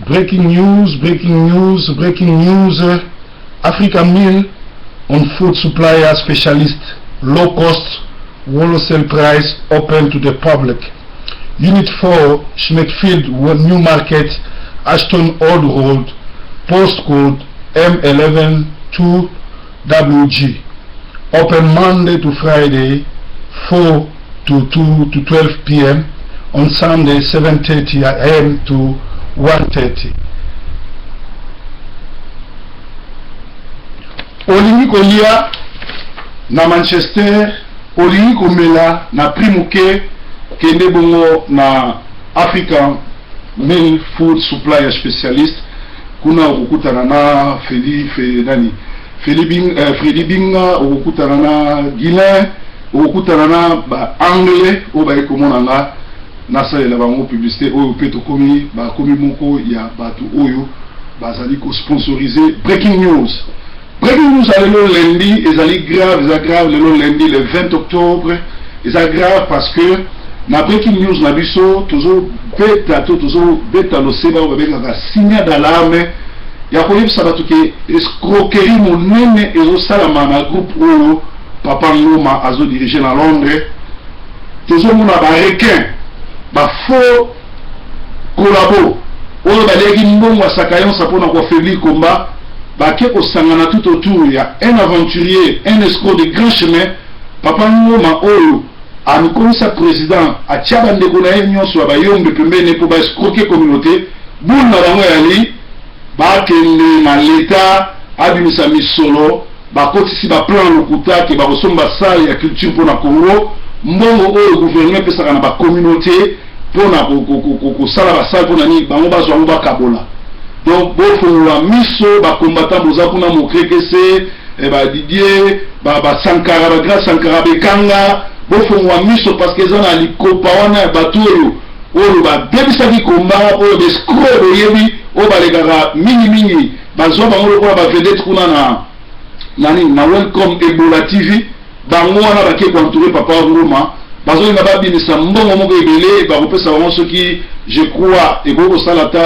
Breaking news, breaking news, breaking news. Africa Mill on food supplier specialist, low cost, wholesale price, open to the public. Unit 4, Schmittfield, New Market, Ashton Old Road, postcode M11 2WG. Open Monday to Friday, 4 to 2 to 12 p.m. On Sunday, 7:30 a.m. to 1:30. Olingi kolia na Manchester, olingi komela na prix moke, kende bongo na African Mill Food Supplier Specialist. Kuna okokutana na Feli, Fe, nani Feli Bing, Freddy Binga, okokutana na Guilain, okokutana na ba anglais oyo baye komona nga nasalela bango publicité oyo mpe tokomi bakomi moko ya bato oyo bazali kosponsorize breaking news. Breaking news ya lelo lundi ezali grave, eza grave lelo lundi le 20 octobre, eza grave parce que na breaking news na biso tozobeta to tozobeta loseba oyo babengaka signal d'alarme ya koyebisa bato ke escroquerie monene ezosalama na groupe oyo Papa Ngoma azodirige na Londres. Tozomona ba requin, ba faux collabo oyo baliaki mbongo ya Sakayonsa mpona koaffaiblir combat, bake kosangana tout autour ya un aventurier, un escroc de grand chemin, Papa Ngoma oyo amikomisa président, atia bandeko na ye nyonso ya bayombe pembeni mpo baescroquer communauté. Boule na bango yali bakende na leta abimisa misolo, bakotisi baplan lokuta ke bakosomba salle ya culture mpona Congo. Mbongo oyo gouvernement epesaka na bacommunauté mpona kosala basale, mpona nini bango bazwa yango bakabola? Donc bofongola miso, bacombattant boza kuna, mokrekese, badidier, basankara, bagrand Sankara bekanga, bofongola miso parce que eza na likopa wana ya bato oyo babebisaki komba, oyo baescroc boyebi, oyo balekaka mingimingi, bazwa bango lokola bavedette kuna na nini, na Welcome Ebola TV. Bango wana bake koentourer Papa Ngoma, bazolinga babimisa mbongo moko ebele bakopesa bango. Soki je crois ekoki kosala ata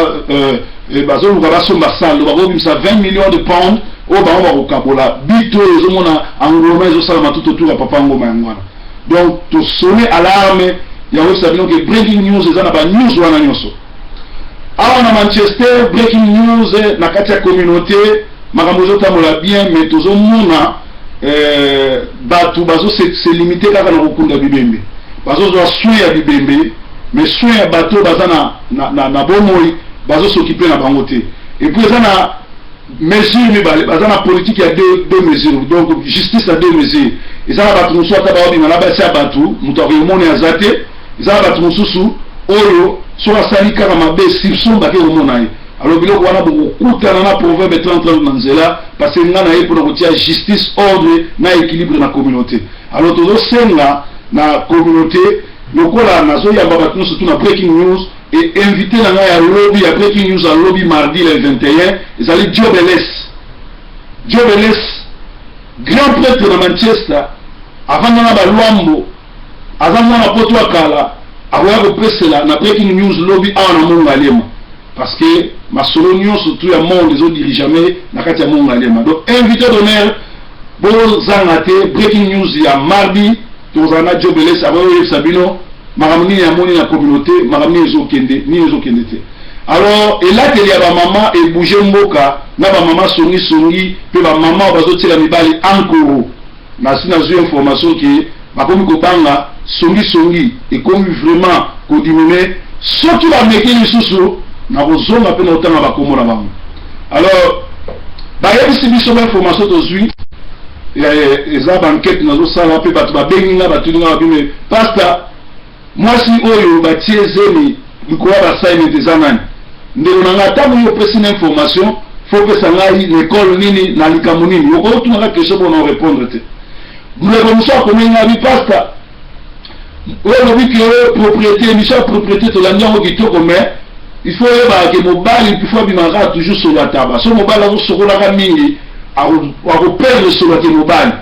bazoluka basomba salo, bakobimisa 20 millions de pounds oyo bango bakokabola. Bito oyo ezomona engouement ezosalama tout autour ya Papa Ngoma, yango wana. Donc tosonne alarme ya koyebisa bino ke breaking news eza na banews wana nyonso awa na Manchester. Breaking news na kati ya communauté, makambo ezotambola bien, mais tozomona bato bazose limiter kaka na kokunda bibembe, bazozwa soin ya bibembe, mais soin ya bato baza na bomoi bazos'occuper na bango te. Et puis eza na mesure mibale, baza na politique ya deux mesures, donc justice ya deux mesures. Eza na bato mosusu ata baobima na basi ya bato, moto akoyomona aza te. Eza na bato mosusu oyo soki asali kaka mabe, soupçon, bake komona ye. Alors biloko wana bokokutana na Proverbe 30 na nzela, parce que nga na ye mpona kotia justice, ordre na équilibre na communauté. Alors tozosenga na communauté, lokola nazoyamba bato nyonso tu na breaking news, et invité na ngai ya lobi ya breaking news ya lobi mardi le 21 ezali Jobeles. Jobeles, grand prêtre na Manchester, avanda na balwambo, aza mwana poto ya kala, akoya kopesela na breaking news lobi awa na Mongaliema, parce que masolo nyonso tu ya monde ezodirigeame na kati ya Mongaliema. Donc invité d'honneur, bozanga te breaking news ya mardi, tozala na Jobeles, akoya koyebisa bino makambo nini amoni na communauté, makambo nini ezokende, nini ezokende te. Alors elateli ya bamama ebouge mboka na bamama songisongi mpe bamama oyo bazotiela mibali ankoro. Nasi nazwi information ke bakomi kobanga, songisongi ekomi vraiment kodiminuer. Soki bameki lisusu, nakozonga mpe na kotanga bakombo na bango. Alors bayebisi biso, bainformation tozwi eza baenquête nazosala mpe bato babengi nga, batuni nga, babime: "Pasteur, mwasi oyo batie zemi likolo ya baassignment eza nani?" Ndeko na ngai, ntango yo opesi na information, faut opesa ngai na ekole nini, na likambo nini. Okotunaka question mpona orépondre te. Ndeko mosusu akomi ngai bi: "Pasteur, oyo olobi ke propriété, émission ya propriété, tolandi yango kitoko, mais il faut oyebaka ke mobali, il faut abimaka toujours solo ya taba. So mobali azosokolaka mingi, akoperdre solo ya ke mobali."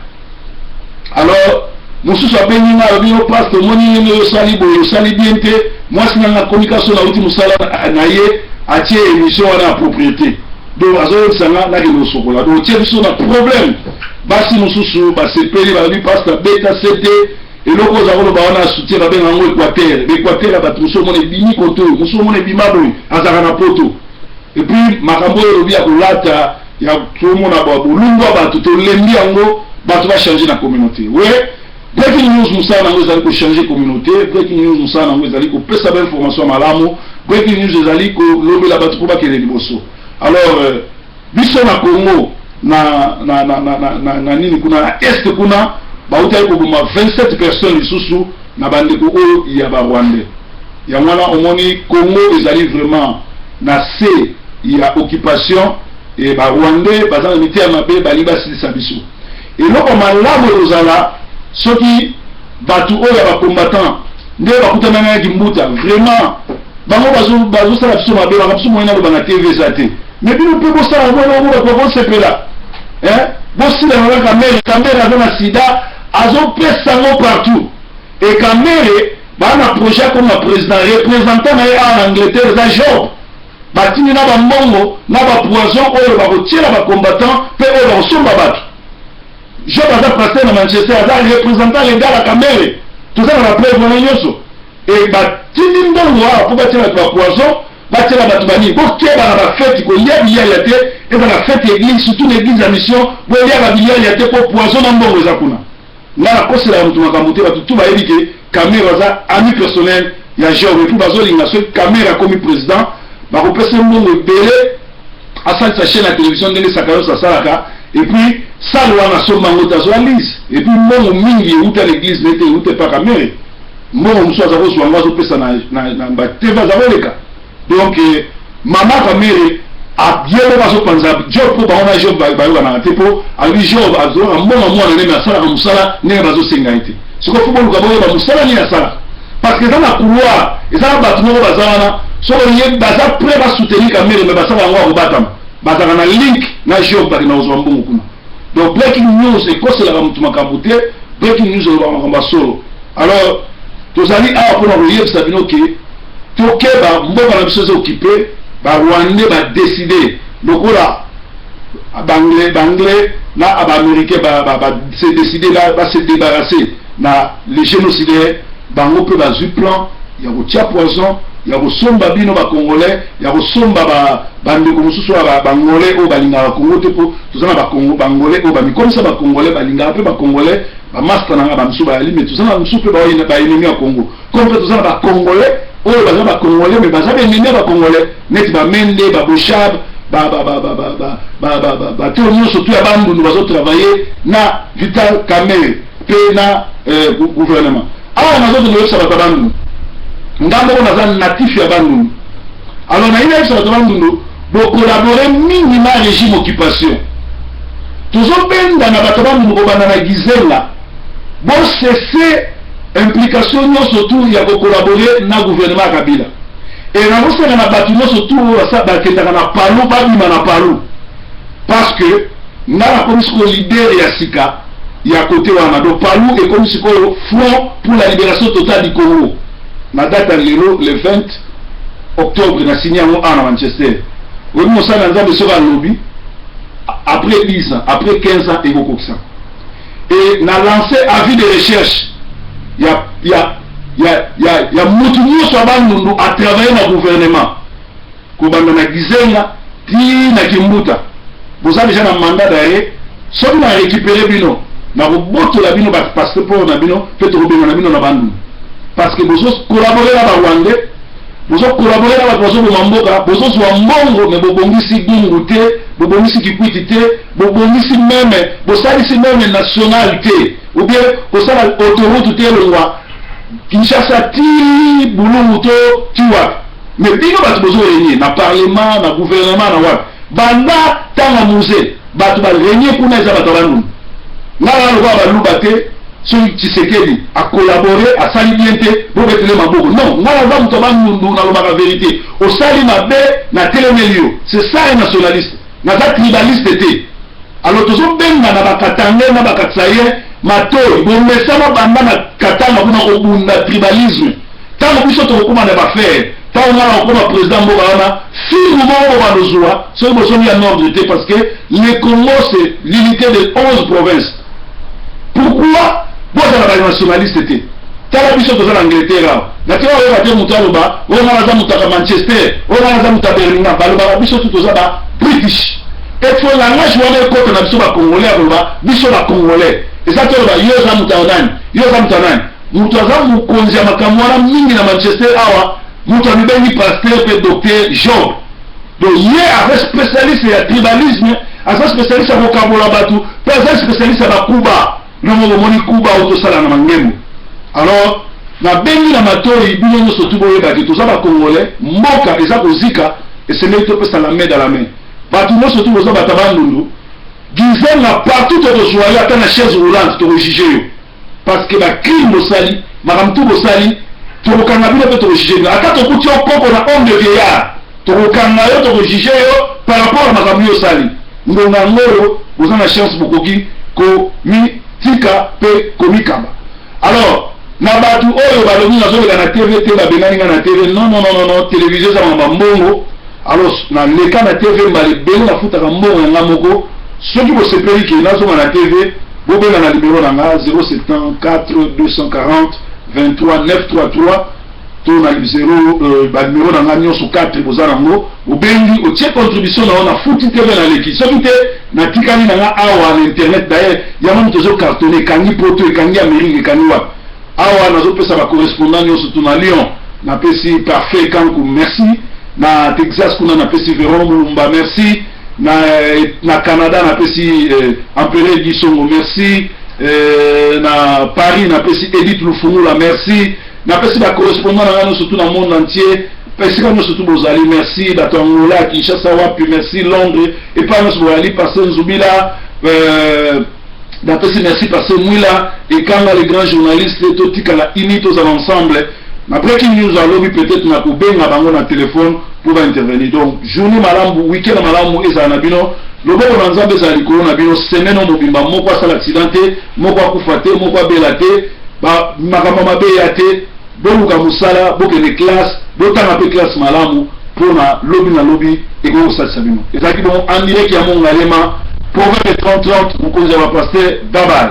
Alors Mosusu abengi nga, alobi: "Yo pasteur, omoni ndenge osali boye, osali bien te. Mwasi na nga akomi kaso, nauti mosala na ye, atie émission wana ya propriété, donc azoyebisa nga nakende kosokola. Donc otie biso na problème." Basi mosusu basepeli, balobi: "Pasteur, beta sete. Eloko oza koloba wana, soutien, babenga yango Équateur. Équateur ya bato mosusu, omona ebimi kote oyo, mosusu omona ebima boye, azalaka na poto. Et puis makambo oyo elobi ya kolata ya tomona bolungu ya bato, tolembi yango. Bato bachange na communauté." We, Breaking News, mosala nango ezali kochange communauté. Breaking News, mosala nango ezali kopesa bainformation ya malamu. Breaking News ezali kolobela bato mpo bakende liboso. Alors biso na Congo, na nini kuna, na Est kuna, bautaki koboma 27 personnes lisusu na bandeko oyo ya Barwandais. Yango wana omoni Congo ezali vraiment na se ya occupation e Barwandais baza na mitema mabe, balingi basilisa biso. Eloko malamu ekozala soki bato oyo ya bacombattant nde bakutanaki mbuta. Vraiment, bango bazosala biso mabe. Baka biso moyena aloba na TV eza te, mais bino mpe bosala bongo, bato bakosepela. Bosila na Kamerhe. Kamerhe aza na sida, azopesa yango partout. E Kamerhe baa na projet akoma président. Représentant na ye awa na Angleterre eza Job. Batindi na bambongo na bapoison oyo bakotiela bacombattant mpe oyo bakosomba bato. Job aza pasteur na Manchester, aza représentant légal ya Kamerhe. Toza na bapreuve wana nyonso. E batindi mbongo awa mpo batiela bato bapoison, batiela bato banini. Bokeba na bafeti, kolia bilialia te. Ezala fête église, surtout na église ya mission, boliaka bilialia te mpo poison na mbongo eza kuna. Nga nakoselaka moto makambo te. Bato tu bayebi ke Kamerhe aza ami personnel ya Job. Et puis bazolinga, soki Kamerhe akomi président, bakopesa mbongo ebele, asalisa chaîne ya télévision ndenge saka nyonso asalaka. Et puis sale wana asomba yango te, azwa lise. Et puis mbongo mingi euta na église nete, euta epa Kamerhe. Mbongo mosusu aza kozwa yango, azopesa na batv, aza koleka. Donc mama Kamerhe ye moko azopanza Job, mpo bango na Job bayokanaka te, mpo alobi Job azwaka mbongo mwana ndenge asalaka mosala ndenge bazosenga ye te. Sikoyo faut boluka, boyeba mosala nini asalaka, parce que eza na couloir, eza na bato moko baza wana. Soki ye baza prêt basoutenir Kamerhe, mais basala yango ya kobatama, bazalaka na link na Job, bakenda kozwa mbongo kuna. Donc Breaking News ekoselaka motu makambo te. Breaking News olobaka makambo ya solo. Alors tozali awa mpona koyebisa bino ke tokeba, mboka na biso eza occupé. Barwandais badécider lokola Baanglais na Baaméricain base décider base débarrasser na les génocidaires. Bango mpe bazwi plan ya kotia poison, ya kosomba bino Bacongolais, ya kosomba bandeko mosusu ya Bangolais oyo balingaka Congo te, mpo toza na Bangolais oyo bamikomisa Bacongolais, balingaka mpe Bacongolais, bamaster na nga bamisusu bayali, mais toza na mosusu mpe baennemi ya Congo. Comme mpe toza na Bacongolais oyo baza Bacongolais, mais baza baennemi ya Bacongolais, neti Bamende, Baboshab, bato nyonso tu ya Bandundu bazotravaille na Vital Kamerhe mpe na gouvernement. Awa nazokende oyebisa bato ya Bandundu. Nga moko naza natif ya Bandundu. Alors nayebi yebisa bato ya Bandundu, bokolabore mingi na régime occupation. Tozobenda na bato ya Bandundu, kobanda na Gizela, bocesser implication nyonso tu ya kokolabore na gouvernement ya Kabila. E nazosenga na bato nyonso tu oyo bakendaka na Palu, babima na Palu, parce que nga nakomi sikoyo leader ya sika ya kote wana. Donc Palu ekomi sikoyo Front pour la libération totale du Congo. Na date ya lelo, le 20 octobre, na signé yango awa na Manchester. Oyebi, mosala ya Nzambe, soki alobi, après 10 ans, après 15 ans, ekokokisa. E na lancé avis de recherche ya mutu nyonso ya Bandundu atravaille na gouvernement, kobanda na Gizenga ti na Kimbuta. Boza déjà na mandat d'arrêt. Soki na récupéré bino, na kobotola bino bapasseport na bino mpe tokobenga na bino na Bandundu, parce que bozokolabore na Barwandais, bozokolabore na bato bazoboma mboka, bozozwa mbongo, mais bobongisi Gungu te, bobongisi Kikwiti te, bobongisi même, bosalisi même national te, ou bien kosala autoroute te elongwa Kinshasa ti Bulungu to ti wapi. Mais bino bato bozorégner na parlement, na gouvernement, na wapi, banda ntango Mzee, bato barégner kuna eza bato ya Bandundu. Nga wana lokola Baluba te. Soki Tshisekedi akolabore, asali bien te, bobetele maboko. Non, nga naza moto ya Bandundu, nalobaka vérité. Osali mabe, natelemeli yo. C'est ça un nationaliste. Naza tribaliste te. Alors tozobenga na Bakatangais na Bakasaïens. Matoi bomesana banda na Katanga kuna kobunda tribalisme. Ntango biso tokokoma na bafere, ntango nga nakokoma président mboka wana, fimbu moko bobanda ozwa soki bozongi ya ordre te, parce que le Congo, c'est l'unité de 11 provinces. Pourquoi bozala banationaliste te? Tala, biso toza na Angleterre awa, natika oyoka te moto aloba oyo nga naza moto ya Manchester, oyo nga naza moto ya Birmingham. Balobaka biso tu toza ba British. Il faut langage wana ekota na biso Bacongolais ya koloba biso Bacongolais. Eza te oloba yo oza moto ya nani, yo oza moto ya nani. Moto aza mokonzi ya makambo wana mingi na Manchester awa, moto amibengi pasteur mpe docteur Job. Donc ye aza spécialiste ya tribalisme, aza spécialiste ya kokabola bato, mpe aza spécialiste ya bakuba. Yo moko omoni kuba oyo tosala na mangembo. Alors nabengi na matoi bino nyonso tu, boyebaki toza Bacongolais, mboka eza kozika, esengeli topesa la main dans la main. Bato nyonso tu boza bato Bandundu, Gizenga, partout tokozwa yo, ata na chaise roulante, tokojuger yo, parce que bacrime bosali, makambo tu bosali, tokokanga bino mpe tokojuger bino. Ata tokuti yo koko na homme de vieillard, tokokanga yo, tokojuger yo par rapport na makambo yo osali. Ngonga yango oyo boza na chance, bokoki komitika mpe komikamba. Alors na bato oyo balobi nazoleka na TV te, babengani nga na TV, non, non, non, non, télévision eza makambo mbongo. Alors naleka na TV mbala ebele, nafutaka mbongo ya nga moko. Soki bosepeli ke nazonga na TV, bobenga na numéro na nga 074 240 23 933 to na 0 banuméro na nga nyonso 4 boza nango. Obengi, otie contribution na yo, na futi TV, naleki. Soki te, natikali na nga awa na internet. D'ailleurs yango moto ezocartonner, ekangi Poto, ekangi Amérique, ekangi wapi. Awa nazopesa bacorrespondant nyonso tu. Na Lyon napesi Parfait Kanku, merci. Na Texas kuna napesi Veron Mulumba, merci. Na Canada napesi Empereur Gisongo, merci. Na Paris napesi Edith Lufungula, merci. Napesi bacorrespondant na nga nyonso tu na monde entier, esika nyonso tu bozali, merci. Bato Angola, Kinshasa, wapi, merci. Londres, epai nyonso bozali, Passe Nzubila, napesi merci. Passe Mwila Ekanga, le grand journaliste. Totikala uni, tozala ensemble. Na breaking news alobi, peut-être na kobenga bango na téléphone mpo baintervenir. Donc journée malamu, weekend malamu ezala na bino, loboko na Nzambe ezala likolo na bino. Semaine mobimba, moko asala accident te, moko akufa te, moko abela te, makambo mabe ya te. Boluka mosala, bokende classe, botanga mpe classe malamu mpona lobi na lobi ekoki kosalisa bino. Ezalaki bongo en direct ya Mongalema, proverbe 30 30, mokonzi ya bapasteur. Babye.